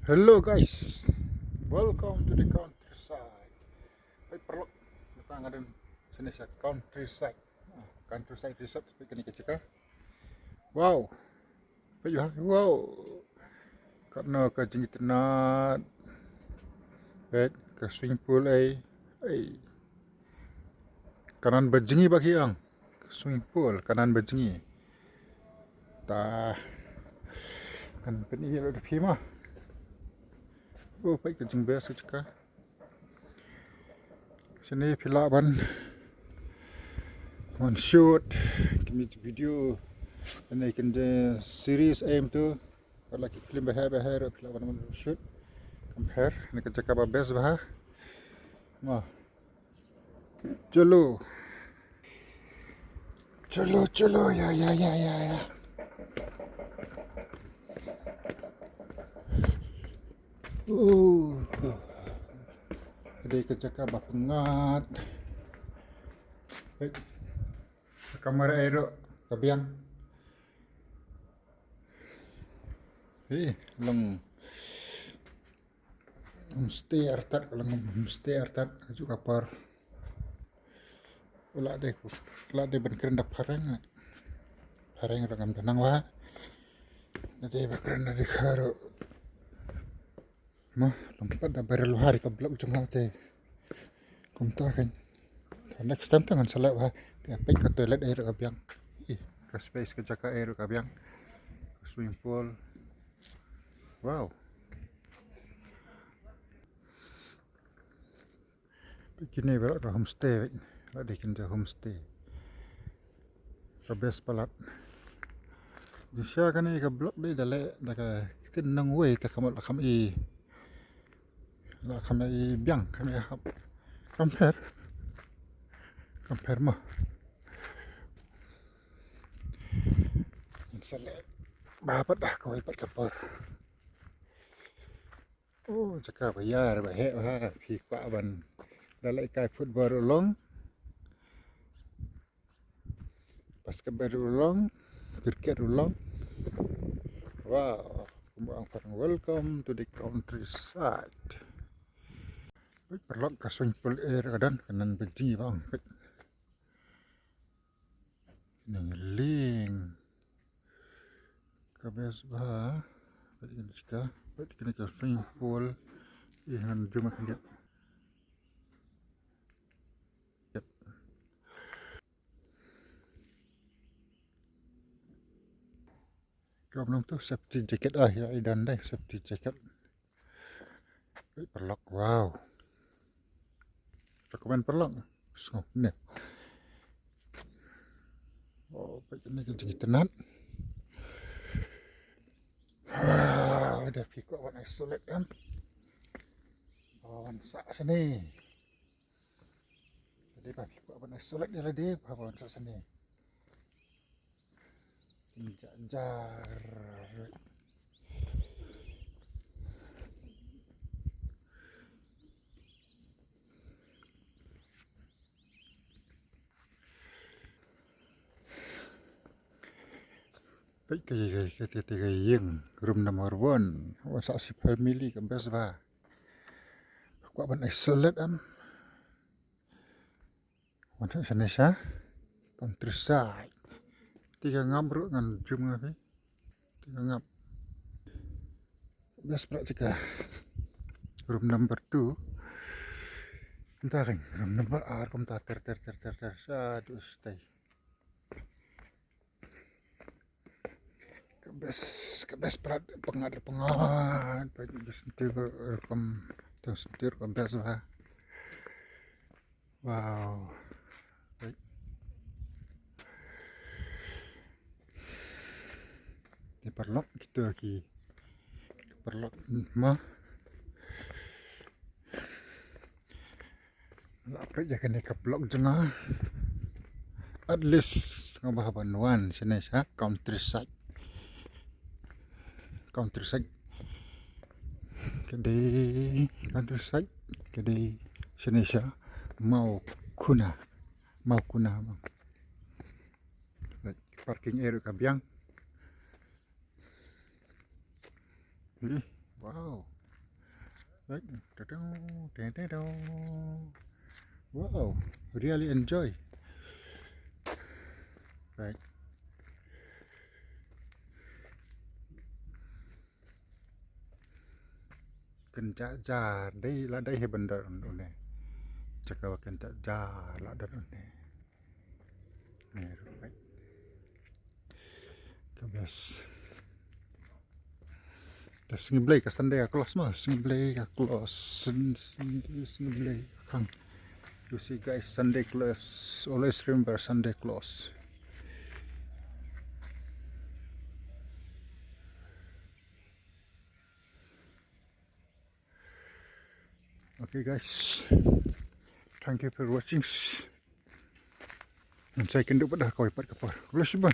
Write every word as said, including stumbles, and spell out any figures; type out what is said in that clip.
Hello guys, welcome to the countryside. Peit paralok, kita nga don sini sha countryside. Ah, countryside resort, peit kane ka jaka. Wow. Peit ha, wow. Katno ka jingitynnad. Peit ka swimming pool ei. Ei. Kanan bajngi ba ki ong. Swimming pool kanan bajngi. Ta kan pyni ïa la da phi ma. Oh, peit ka jingbes ka jaka. Shane phi lah ban wan shoot ki video. Ane kin de series aim tu. Wala ki film baheh baheh ruh phi lah ban wan shoot. Compare ne ka jaka ba best bha. Ma. Chalo. Chalo, chalo, ya, ya, ya, ya, ya. Uh. Ka dei ka jaka ba pyngngad. Hei. Ka kamera ei ruh ka biang. Hei, long. Homestay artat, ka long homestay artat, ka juh ka por. U la dei, u la dei ban kren da phareng. Phareng ruh ngam da nang wah. Da dei ba kren da dei kha ruh. Ma, long pat da barrel wah dei ka block jong nga te. Kumta kan. Next time te ngan sa leh wah. Ka peit ka toilet ei ruh ka biang. Ih, ka space ka jaka ei ruh ka biang. Ka swimming pool. Wow. Peit kine baroh ka homestay, peit. La dei kine homestay. Ka best palat. Jingshisha kane ka block dei da leh da ka ktien nongwei te ka mut la kham i. La kham i biang, kham i hap. Compare. Compare mo. Sa leh ba pat da kawei pat ka por. Oh, jaka ba ïar ba heh ba phi kwah ban da leh kai football ruh long. Basketball ruh long, cricket ruh long. Wow, kumba ong phareng, welcome to the countryside. Peit paralok, ka swimming pool ei ruh ka don, kanan bajngi ba ong, peit. Kane lieng. Ka best bha. Peit kane ka, peit kane ka swimming pool. Ih, ngan zoom khyndiat. Ka nongtuh safety jacket, ah, ïa i don dei safety jacket. Peit paralok, wow. Recommend paralok. Sngewbha ne. Oh, peit kane ka jingitynnad. Wow, da phi kwah ban isolate em. Wan sah shane. Lada ba phi kwah ban isolate ïa lade, ba wan sah shane. Jar jar. Peit ka, ka, ka, ka, ka ïing, room number one. Wan sah shi family ka best bha. Kwah ban isolate em. Wan sah shane sha countryside. Te ka ngap ruh ngan zoom nga phi. Te ka ngap. Best pra jaka. Room number two. Kumta kan, room number ar kumta ter ter ter ter ter. Sa tu stay. Ka best, ka best palat, pyngngad, pyngngad. Peit, ka sentir rukom, ka sentir ka best bha. Wow. Peit. Te paralok, kita ki paralok ma. La peit ïa kane ka vlog jong nga. At least nga ba haba wan shane sha countryside. Countryside. Ka dei countryside. Ka dei shane sha Mawkuna. Mawkuna. Parking area ka biang. Ih, wow. Right. Ta-dong, ta-dong. Wow, really enjoy. Right. Kan ja ja dei la dei he bandar une. Chaka kan ja ja la dan une. Ni rupai. Ka best. Te sngi Blei ka Sunday ka close ma, sngi Blei ka close, sngi, sngi Blei ka khang. You see guys, Sunday close. Always remember Sunday close. Okay guys, thank you for watching. Ngan sa ïakynduh pat da kawei pat ka por. Khublei shibun.